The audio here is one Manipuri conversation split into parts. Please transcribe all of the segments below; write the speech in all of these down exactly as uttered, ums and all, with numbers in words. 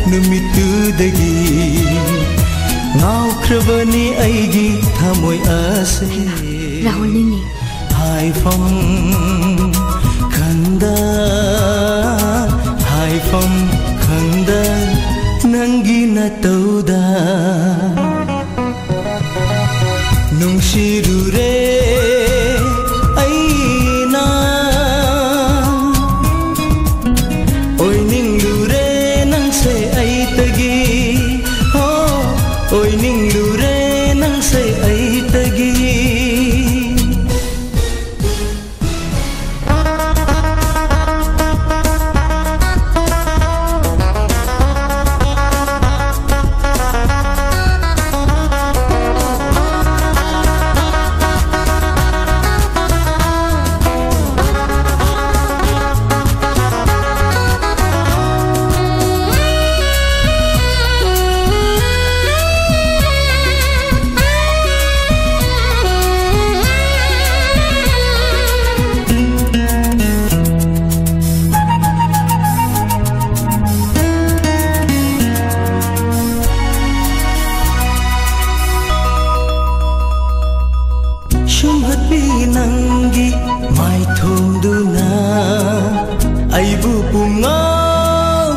ꯅꯨꯃꯤꯠꯇꯨꯗꯒꯤ ꯉꯥꯎꯈ꯭ꯔꯕꯅꯤ ꯑꯩꯒꯤ ꯊꯃꯣꯏ ꯑꯁꯦ꯫ ꯔꯥꯍꯨꯜꯅꯤꯅꯦ꯫ ꯍꯥꯏꯐꯝ ꯈꯪꯗ, ꯍꯥꯏꯐꯝ ꯈꯪꯗ ꯅꯪꯒꯤ ꯅꯇꯧꯗ ꯅꯨꯡꯁꯤꯔꯨꯔꯦ ꯑꯩꯅ꯫ ꯑꯣꯏꯅꯤꯡꯂꯨꯔꯦ ꯅꯪꯁꯦ ꯑꯩꯇꯒꯤ꯫ ꯍꯣ, ꯑꯣꯏꯅꯤꯡꯂꯨꯔꯦ ꯅꯪꯁꯦ ꯑꯩꯇꯒꯤ꯫ ꯁꯨꯝꯍꯠꯄꯤ ꯅꯪꯒꯤ ꯃꯥꯏꯊꯣꯡꯗꯨꯅ ꯑꯩꯕꯨ ꯄꯨꯡꯉꯥꯎ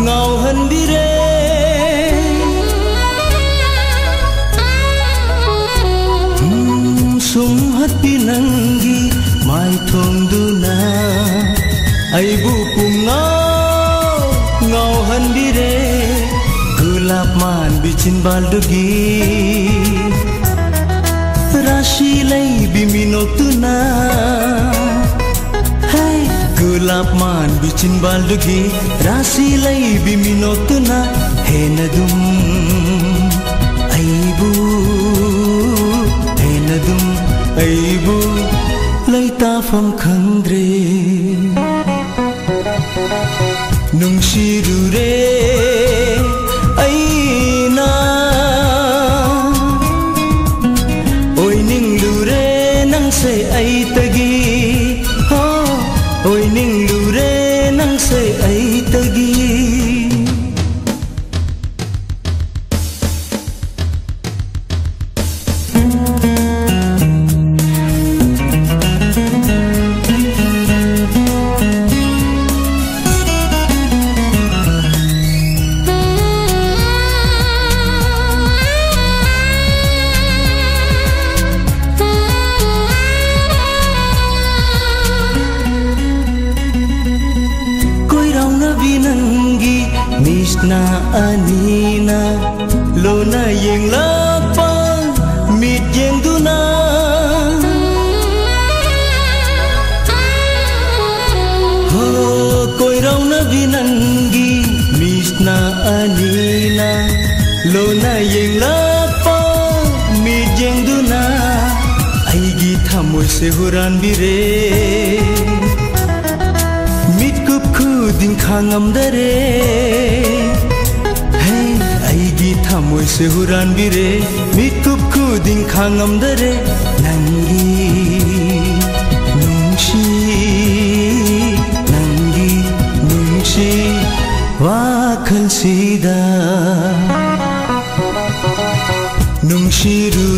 ꯉꯥꯎꯍꯟꯕꯤꯔꯦ꯫ ꯎꯝ, ꯁꯨꯝꯍꯠꯄꯤ ꯅꯪꯒꯤ ꯃꯥꯏꯊꯣꯡꯗꯨꯅ ꯑꯩꯕꯨ ꯄꯨꯡꯉꯥꯎ ꯉꯥꯎꯍꯟꯕꯤꯔꯦ꯫ ꯒꯨꯂꯥꯞ ꯃꯥꯟꯕꯤ ꯆꯤꯟꯕꯥꯜꯗꯨꯒꯤ ꯔꯥꯁꯤ ꯂꯩꯕꯤ ꯃꯤꯅꯣꯛꯇꯨꯅ, ꯍꯦ, ꯒꯨꯂꯥꯞ ꯃꯥꯟꯕꯤ ꯆꯤꯟꯕꯥꯜꯗꯨꯒꯤ ꯔꯥꯁꯤ ꯂꯩꯕꯤ ꯃꯤꯅꯣꯛꯇꯨꯅ ꯍꯦꯟꯅ ꯑꯗꯨꯝ ꯑꯩꯕꯨ, ꯍꯦꯟꯅ ꯑꯗꯨꯝ ꯑꯩꯕꯨ ꯂꯩꯇꯥꯐꯝ ꯈꯪꯗ꯭ꯔꯦ꯫ ꯅꯨꯡꯁꯤꯔꯨꯔꯦ ꯑꯩꯅ, ꯑꯣꯏꯅꯤꯡꯂꯨꯔꯦ ꯅꯪꯁꯦ ꯑꯩꯇꯒꯤ꯫ ꯍꯣ, ꯑꯣꯏꯅꯤꯡꯂꯨꯔꯦ ꯅꯪꯁꯦ ꯑꯩꯇꯒꯤ꯫ ꯅꯪꯒꯤ ꯃꯤꯠꯅ ꯑꯅꯤꯅ ꯂꯣꯟꯅ ꯌꯦꯡꯂꯛꯄ ꯃꯤꯠꯌꯦꯡꯗꯨꯅ ꯑꯩꯒꯤ ꯊꯃꯣꯏꯁꯦ ꯍꯨꯔꯥꯟꯕꯤꯔꯦ꯫ ꯃꯤꯠꯀꯨꯞ ꯈꯨꯗꯤꯡ ꯈꯥꯡꯉꯝꯗꯔꯦ꯫ ꯍꯦ, ꯑꯩꯒꯤ ꯊꯃꯣꯏꯁꯦ ꯍꯨꯔꯥꯟꯕꯤꯔꯦ꯫ ꯃꯤꯠꯀꯨꯞ ꯈꯨꯗꯤꯡ ꯈꯥꯡꯉꯝꯗꯔꯦ꯫ ꯅꯪꯒꯤ ꯅꯨꯡꯁꯤ, ꯅꯪꯒꯤ ꯅꯨꯡꯁꯤ ꯋꯥꯈꯜꯁꯤꯗ ꯅꯨꯡꯁꯤꯔꯨ